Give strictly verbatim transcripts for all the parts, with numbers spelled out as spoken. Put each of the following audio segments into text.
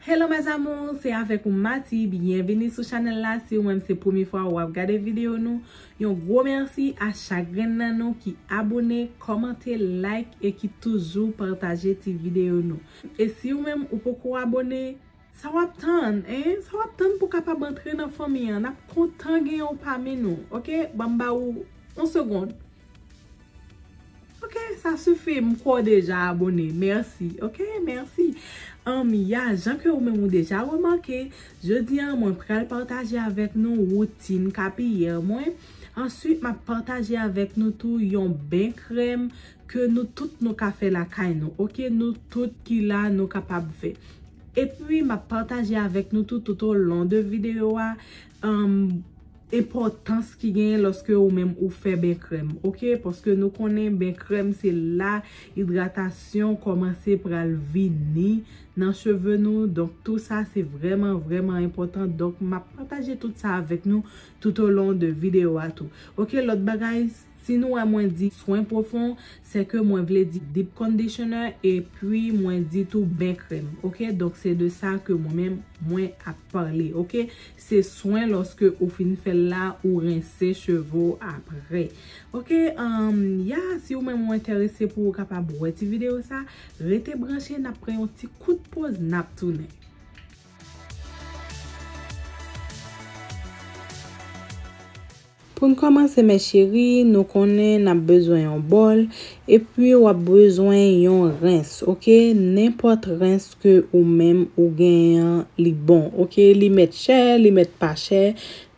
Hello mes amours, se avèk ou Mati, byenvini sou chanèl la. Si ou menm se premye fwa w ap gade videyo nou, yon gwo mèsi a chak grenn nan nou ki abone, kòmante, like e ki toujou pataje ti videyo nou. E si ou menm ou poko abone, sa w ap tann, en? Sa w ap tann pou kapab antre nan fanmi an? N ap kontan genyen w pami nou, oke? Ban m ba ou yon segonn. Oke, sa sifi, m kwè w deja abone. Mèsi, oke? Mèsi. Anm, ya, jan ke ou menm ou deja remake, jodi a mwen pral pataje avèk nou woutin kapiyè mwen. Answit, m ap pataje avèk nou tou yon ben krèm ke nou tout nou ka fè lakay nou, oke? Nou tout ki la, nou kapab fè. Epi, m ap pataje avèk nou tou, tout au long de videyo a, anm, enpòtans ki genyen lòske ou menm ou fè ben krèm, oke? Paske nou konnen ben krèm se la idratasyon kòmanse pral vini nan cheve nou. Donk, tou sa se vrèman, vrèman enpòtan. Donk, m ap pataje tout sa avèk nou tout au long de videyo a tou. Oke, lòt bagay, si nou wè mwen di swen pwofon, se ke mwen vle di deep conditioner epi mwen di tou ben krèm, oke? Donk, se de sa ke mwen menm, mwen ap pale, oke? Se swen lòske ou fin fè l la, ou rense cheve w apre. Oke, anm, ya, si ou menm ou enterese pou ou kapab wè ti videyo sa, rete branche, n ap pran yon ti kout poz, n ap tounen. Pou n kòmanse, mes chéries, nou konnen n ap bezwen yon bòl, epi w ap bezwen yon rens, oke? Nenpòt rens ke ou menm ou genyen an, li bon, oke? Li mèt chè, li mèt pa chè,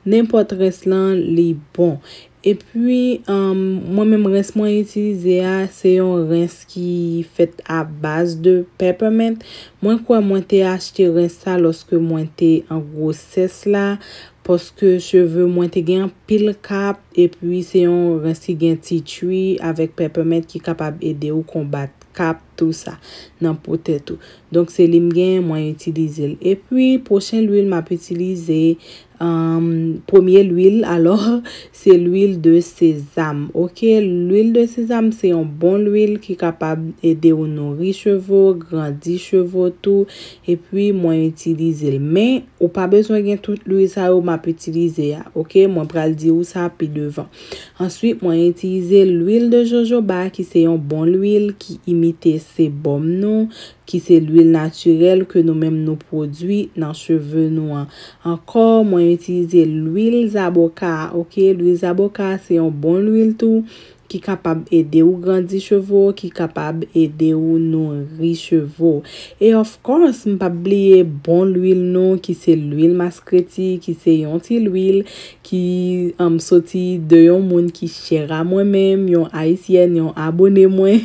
nenpòt rens lan, li bon. Epi, anm, mwen menm rens mwen itilize a, se yon rens ki fèt a baz de peppermint. Mwen kwè mwen te achte rens sa lòske mwen te an gwosès la, paske cheve mwen te gen anpil kap, epi se yon rens ki gen tea tree avèk peppermint ki kapab ede w konbat kap, tou sa, nan po tèt ou. Donk, se li m gen, mwen itilize l. Epi, pwochen lwil m ap itilize, anm, premye lwil, alò, se lwil de sezam, oke? Lwil de sezam, se yon bon lwil ki kapab ede w nouri cheve w, grandi cheve w tou. Epi, mwen itilize l. Men, ou pa bezwen gen tout lwil sa yo m ap itilize a, oke? Mwen pral di w sa pi devan. Answit, mwen itilize lwil de jojoba, ki se yon bon lwil ki imite sebòm nou, ki se lwil natirèl ke nou menm nou pwodui nan cheve nou an. Ankò, mwen itilize lwil zaboka, oke? Lwil zaboka, se yon bon lwil tou, ki kapab ede w grandi cheve w, ki kapab ede w nouri cheve w. E of course, m p ap bliye bon lwil nou, ki se lwil maskreti, ki se yon ti lwil ki, anm, soti de yon moun ki chè a mwen menm, yon ayisyèn, yon abone mwen.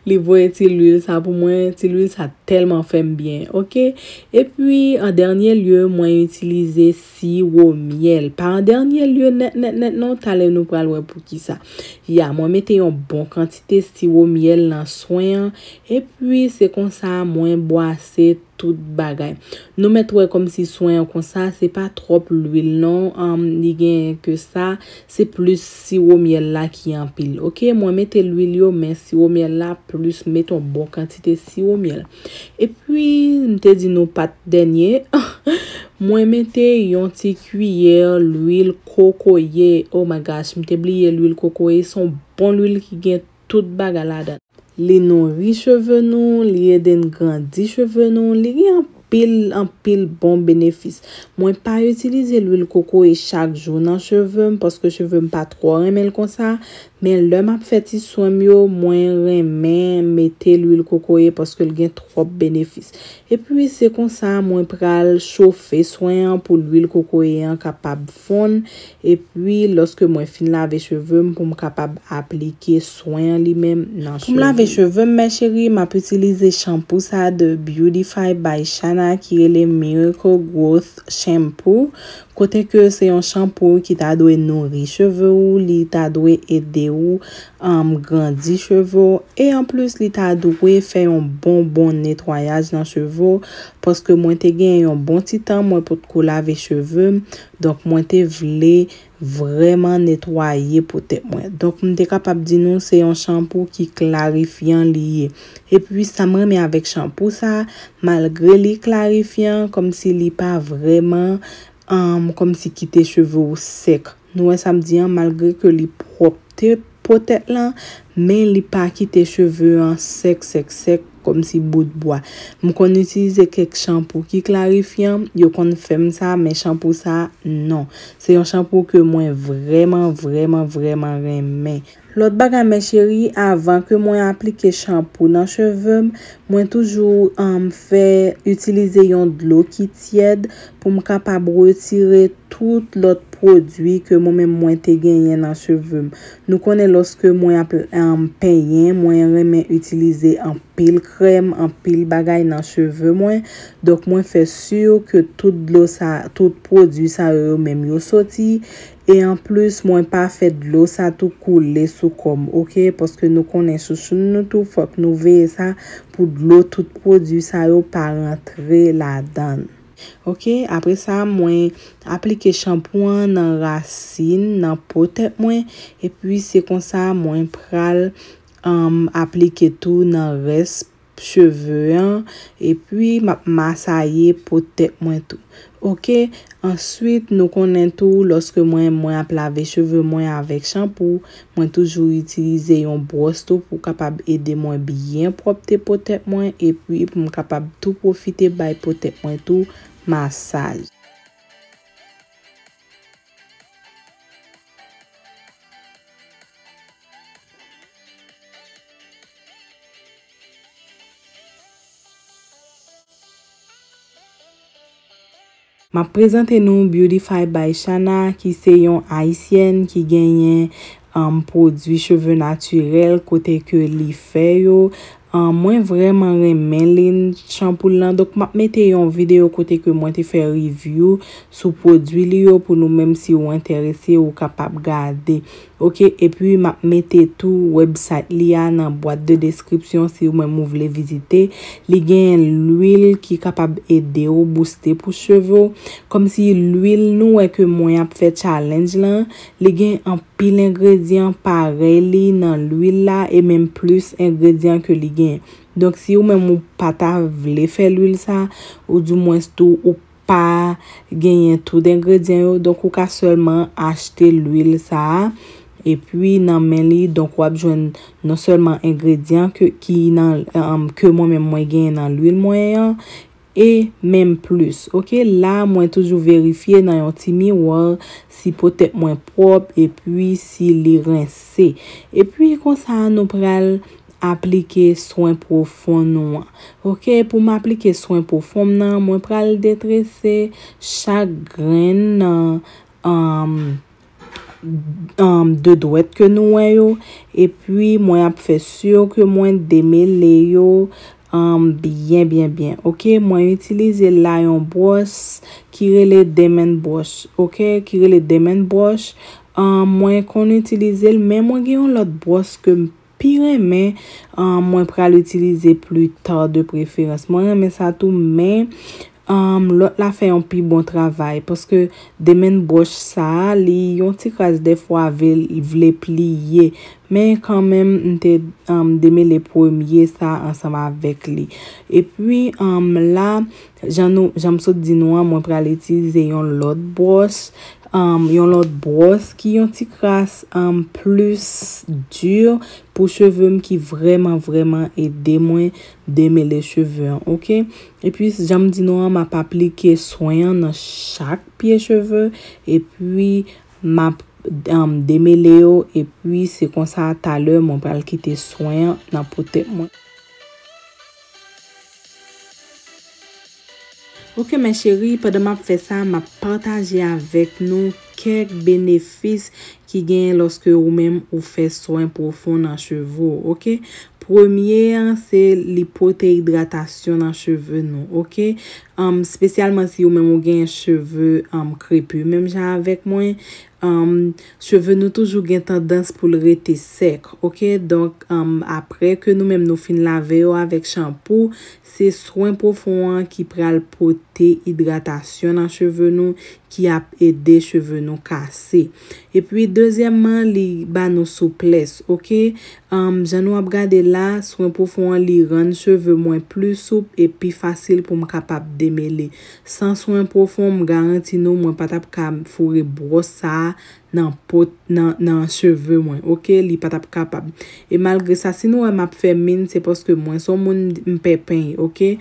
Li voye ti lwil sa pou mwen, ti lwil sa tèlman fè m byen, oke? Epi, an dènye lye, mwen itilize siwo myèl. Pa an dènye lye nèt, nèt, nèt, non, talè nou pral wè poukisa. Ya, mwen mete yon bon kantite siwo myèl nan swen an, epi se konsa mwen bwase tout bagay. Nou mèt wè kòmsi swen an konsa, se pa twòp lwil non, anm, li gen ke sa, se plis siwo myèl la ki anpil. Oke, mwen mete lwil yo, men siwo myèl la plis, mete yon bon kantite siwo myèl. Epi, m te di nou pa t dènye, mwen mete yon ti kiyè lwil kokoye. Oh my gosh, m te bliye lwil kokoye, se yon bon lwil ki gen tout bagay ladan. Li nouri cheve nou, li ede n grandi cheve nou, li gen anpil, anpil bon benefis. Mwen pa itilize lwil kokoye chak jou nan cheve m, paske cheve m pa twò renmen l konsa, men lè m ap fè ti swen m yo, mwen renmen mete lwil kokoye paske l gen twòp benefis. Epi, se konsa mwen pral chofe swen an pou lwil kokoye an kapab fonn. Epi, lòske mwen fin lave cheve m, pou m kapab aplike swen an li menm nan cheve m. Pou m lave cheve m, mes chéries, m ap itilize chanpou sa de Beautify by Shana ki rele Miracle Growth Shampoo. Kote ke se yon chanpou ki ta dwe nouri cheve ou, li ta dwe ede ou um, grandi cheve w. E anplis, li ta dwe fè yon bon, bon netwayaj nan cheve w, paske mwen te gen yon bon ti tan, mwen potko lave cheve m. Donk, mwen te vle vrèman netwaye po tèt mwen. Donk, m te kapab di nou se yon chanpou ki klarifyan li ye. Epi, sa m renmen avèk chanpou sa, malgre li klarifyan, kòmsi li pa vrèman, um, kòmsi kite cheve w sèk. Nou wè sa m di an, malgre ke li pwòpte po tèt lan, men li pa kite cheve an sèk, sèk, sèk, kòmsi bout bwa. M konn itilize kèk chanpou ki klarifyan, yo konn fè m sa, men chanpou sa, non. Se yon chanpou ke mwen vrèman, vrèman, vrèman renmen. Lòt bagay, mes chéries, avan ke mwen aplike chanpou nan cheve m, mwen toujou, um, fè itilize yon dlo ki tyèd pou m kapab retire tout lòt pwodui ke mwen menm mwen te genyen nan cheve m. Nou konnen lòske mwen ap, um, penyen, mwen renmen itilize anpil krèm, anpil bagay nan cheve mwen. Donk, mwen fè si ke tout dlo sa, tout pwodui sa yo, yo menm yo soti. E anplis, mwen pa fè dlo sa tou koule sou kò m, oke? Paske nou konnen chouchoun nou tou, fòk nou veye sa pou dlo tout pwodui sa yo pa rantre ladan l. Oke, apre sa, mwen aplike chanpou an nan rasin, nan po tèt mwen, epi se konsa mwen pral, um, aplike tou nan rès cheve an, epi m ap masaye po tèt mwen tou. Oke, answit, nou konnen tou, lòske mwen, mwen ap lave cheve mwen avèk chanpou, mwen toujou itilize yon bwòs tou pou kapab ede mwen byen pwòpte po tèt mwen, epi pou m kapab tou pwofite bay po tèt mwen tou masaj. M ap prezante nou Beautify by Shana, ki se yon ayisyèn ki genyen, um, pwodui cheve natirèl kote ke li fè yo. Um, mwen vrèman renmen lin chanpou l lan. Donk, m ap mete yon videyo kote ke mwen te fè review sou pwodui li yo pou nou menm si w enterese, ou kapab gade. Oke, epi m ap mete tou website li a nan bwat de deskripsyon si ou menm ou vle vizite. Li gen lwil ki kapab ede w booste pou cheve w. Kòmsi lwil nou wè ke mwen ap fè challenge lan, li gen anpil engredyan parèy li nan lwil la e menm plis engredyan ke li gen. Donk, si ou menm ou pa ta vle fè lwil sa, ou dimwens tou ou pa genyen tout engredyan yo, donk ou ka sèlman achte lwil sa a, epi nan men li, donk w ap jwenn non sèlman engredyan ke, ki nan, um, ke mwen menm mwen genyen nan lwil mwen an, e menm plis. Oke, la mwen toujou verifye nan yon ti miwa si po tèt mwen pwòp, epi si li rense. Epi konsa nou pral aplike swen pwofon nou an. Oke, pou m aplike swen pwofon m nan, mwen pral detrese chak grenn nan, um, um, de dwèt ke nou wè yo. Epi, mwen ap fè si ke mwen demele yo, um, byen, byen, byen. Oke, mwen itilize la yon bwòs ki rele Dam and Brush. Oke, ki rele Dam and Brush. Um, mwen konn itilize l, men mwen gen yon lòt bwòs ke m pi renmen, um, mwen pral itilize pli ta de preferans. Mwen renmen sa tou, men, um, lòt la fè yon pi bon travay, paske Dam and Brush sa a, li yon ti kras dèfwa vle, vle pliye. Men kanmenm, m te, um, demele premye sa ansanm avèk li. Epi, um, la, jan nou, jan m sot di nou an, mwen pral itilize yon lòt bwòs, um, yon lòt bwòs ki yon ti kras, um, plis di pou cheve m ki vrèman, vrèman ede mwen demele cheve an, oke? Epi, jan m di nou an, m ap aplike swen an nan chak pye cheve, epi m ap, um, demele yo, epi se konsa, talè, mwen pral kite swen an nan po tèt mwen. Oke, mes chéries, pandan m ap fè sa, m ap pataje avèk nou kèk benefis ki genyen lòske ou menm ou fè swen pwofon nan cheve w, oke? Premye an, se li pote idratasyon nan cheve nou, oke? Um, espesyalman si ou menm ou gen cheve, um, krepi, menm jan avèk mwen, Um, cheve nou toujou gen tandans pou l rete sèk, oke? Donk, um, apre ke nou menm nou fin lave yo avèk chanpou, se swen pwofon an ki pral pote idratasyon nan cheve nou, ki ap ede cheve nou kase. Epi, dezyèmman, li ba nou souplès, oke? Anm, jan nou ap gade la, swen pwofon an li rann cheve mwen pli soup e pi fasil pou m kapab demele. San swen pwofon, m garanti nou, mwen pa t ap ka foure bwòs sa a nan po, nan, nan cheve mwen, oke? Li pa t ap kapab. E malgre sa, si nou wè m ap fè min, se paske mwen se yon moun m pè peny, oke?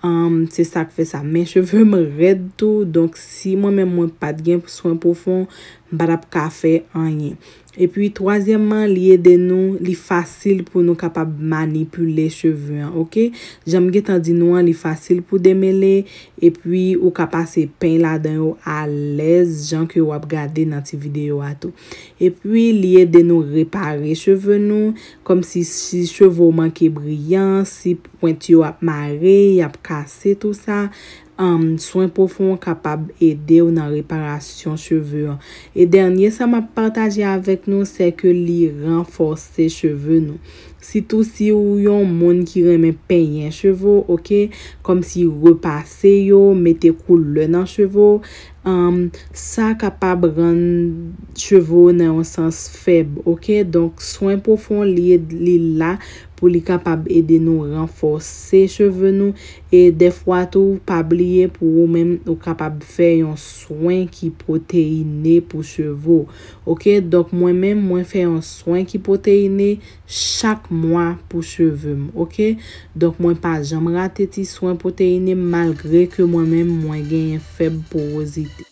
Anm, se sa k fè sa. Men cheve m rèd tou, donk si mwen menm mwen pa t gen swen pwofon, m pa t ap ka fè anyen. Epi twazyèmman, li ede nou, li fasil pou nou kapab manipile cheve an, oke? Jan m gentan di nou an, li fasil pou demele, epi ou ka pase peny ladan yo alèz, jan ke w ap gade nan ti videyo a tou. Epi li ede nou repare cheve nou, kòmsi si cheve w manke briyan, si pwent yo ap mare, y ap kase, tou sa. Anm, swen pwofon kapab ede w nan reparasyon cheve an. E dènye sa m ap pataje avèk nou, se ke li ranfòse cheve nou. Sitou si w yon moun ki renmen penyen cheve w, oke? Kòmsi repase yo, mete koulè nan cheve w. Anm, sa kapab rann cheve w nan yon sans fèb, oke? Donk, swen pwofon, li, li la pou li kapab ede nou ranfòse cheve nou. E dèfwa tou, pa bliye pou ou menm, ou kapab fè yon swen ki pwoteyine pou cheve w. Oke, donk mwen menm, mwen fè yon swen ki pwoteyine chak mwa pou cheve m, oke? Donk mwen pa janm rate ti swen pwoteyine malgre ke mwen menm, mwen genyen fèb powozite.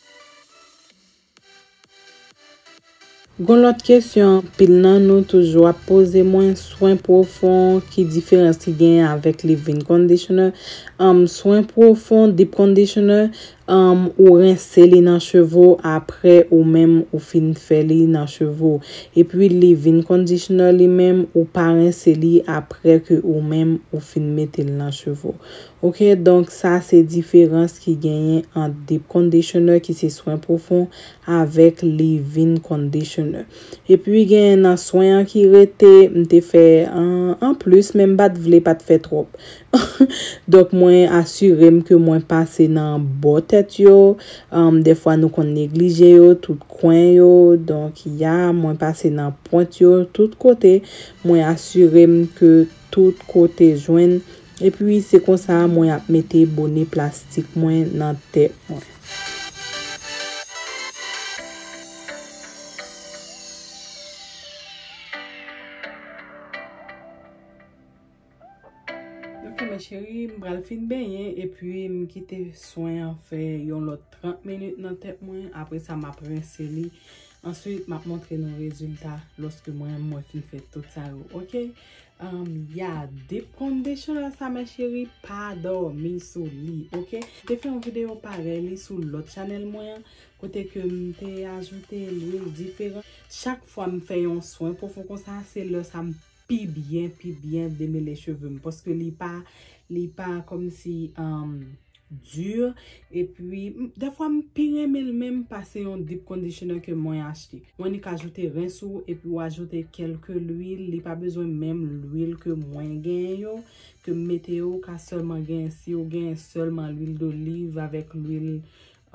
Gon lòt kesyon anpil nan nou toujou ap poze mwen, swen pwofon, ki diferans ki genyen avèk leave-in conditioner? Anm, swen pwofon, deep conditioner, anm, ou rense li nan cheve w apre ou menm ou fin fè li nan cheve w. Epi leave-in conditioner li menm, ou pa rense li apre ke ou menm ou fin mete l nan cheve w. Oke, donk sa se diferans ki genyen ant deep conditioner ki se swen pwofon avèk leave-in conditioner. Epi genyen nan swen an ki rete, m te fè an, anplis, men m pa t vle pa t fè twòp. Donk mwen asire m ke mwen pase nan bò tèt yo. Anm, dèfwa nou konn neglije yo, tout kwen yo. Donk ya, mwen pase nan pwent yo, tout kote. Mwen asire m ke tout kote jwenn. Epi se konsa mwen ap mete bone plastik mwen nan tèt mwen. Ok, mes chéries, m pral fin benyen epi m kite swen an fè yon lòt trant minit nan tèt mwen. Apre sa, m ap rense li. Answit, m ap montre nou rezilta lòske mwen, mwen fin fè tout sa yo. Ok? Um, ya, deep conditioner sa, mes chéries, pa dòmi sou li, ok? M te fè yon videyo parèy li sou lòt chanèl mwen an, kote ke m te ajoute lwil diferan. Chak fwa m fè yon swen pwofon konsa, se lè sa m pi byen, pi byen demele cheve m, paske li pa, li pa kòmsi, um, di. Epi, m, dèfwa m pi renmen l menm pase yon deep conditioner ke mwen achte. Mwen nik ajoute rens ou, epi w ajoute kèlke lwil. Li pa bezwen menm lwil ke mwen genyen yo, ke m mete yo. Ou ka sèlman genyen, si w genyen sèlman lwil doliv avèk lwil,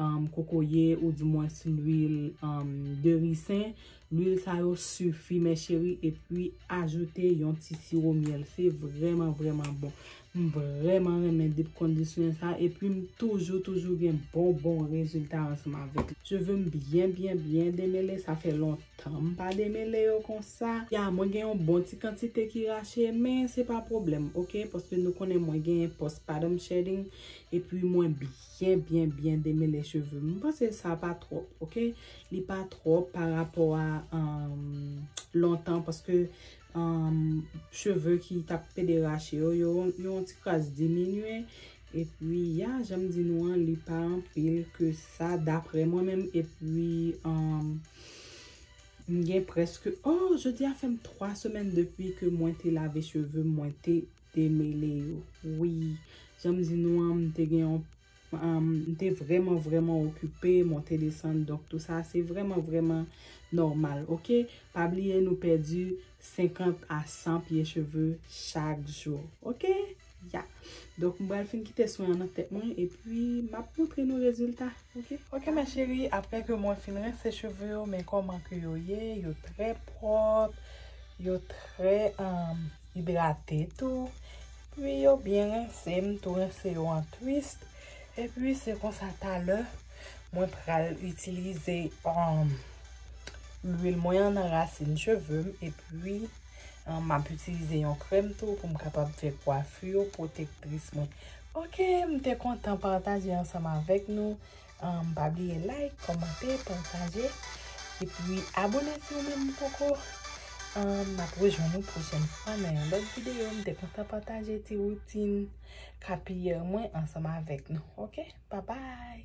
um, kokoye, oudimwens lwil, um, de risen. Lwil sa yo sifi, mes chéries, epi ajoute yon ti siwo myèl. Se vrèman, vrèman bon. M vrèman renmen deep conditioner sa, epi m toujou, toujou gen bon, bon rezilta ansanm avèk li. Cheve m byen, byen, byen demele, sa fè lontan m pa demele yo konsa. Ya, mwen gen yon bon ti kantite ki rache, men se pa pwoblèm, ok? Paske nou konnen mwen gen postpartum shedding, epi mwen byen, byen, byen demele cheve m. M panse sa pa twòp, ok? Li pa twòp pa rapò a, um, lontan, paske, um, cheve ki t ap pede rache yo, yo, yo yon ti kras diminye. Epi, ya, jan m di nou an, li pa anpil ke sa, daprè mwen menm. Epi, um, m gen prèske, oh, jodi a fè m twa semèn depi ke mwen te lave cheve m, mwen te demele yo. Wi, jan m di nou an, m te gen yon Um, m te vrèman, vrèman okipe, monte desann. Donk, tou sa, se vrèman, vrèman nòmal, oke? Pa bliye, nou pèdi senkant a san pye cheve chak jou, oke? Ya. Donk, m pral fin kite swen an nan tèt mwen, epi m ap montre nou rezilta, oke? Oke, ma chérie, apre ke mwen fin rense cheve yo, men kòman ke yo ye, yo trè pwòp, yo trè, um, idrate tou. Epi yo byen rense, m tou rense yo an twist. Epi se konsa talè, mwen pral itilize, um, lwil mwen an nan rasin cheve m. Epi, um, m ap itilize yon krèm tou pou m kapab fè kwafi pwotektris mwen. Oke, m te kontan pataje ansanm avèk nou. Um, pa bliye like, kòmante, pataje. Epi abòne si w menm poko. Um, m ap rejwenn nou pwochèn fwa nan yon lòt videyo. M te kontan pataje ti woutin kapilè mwen ansanm avèk nou. Oke? Babay!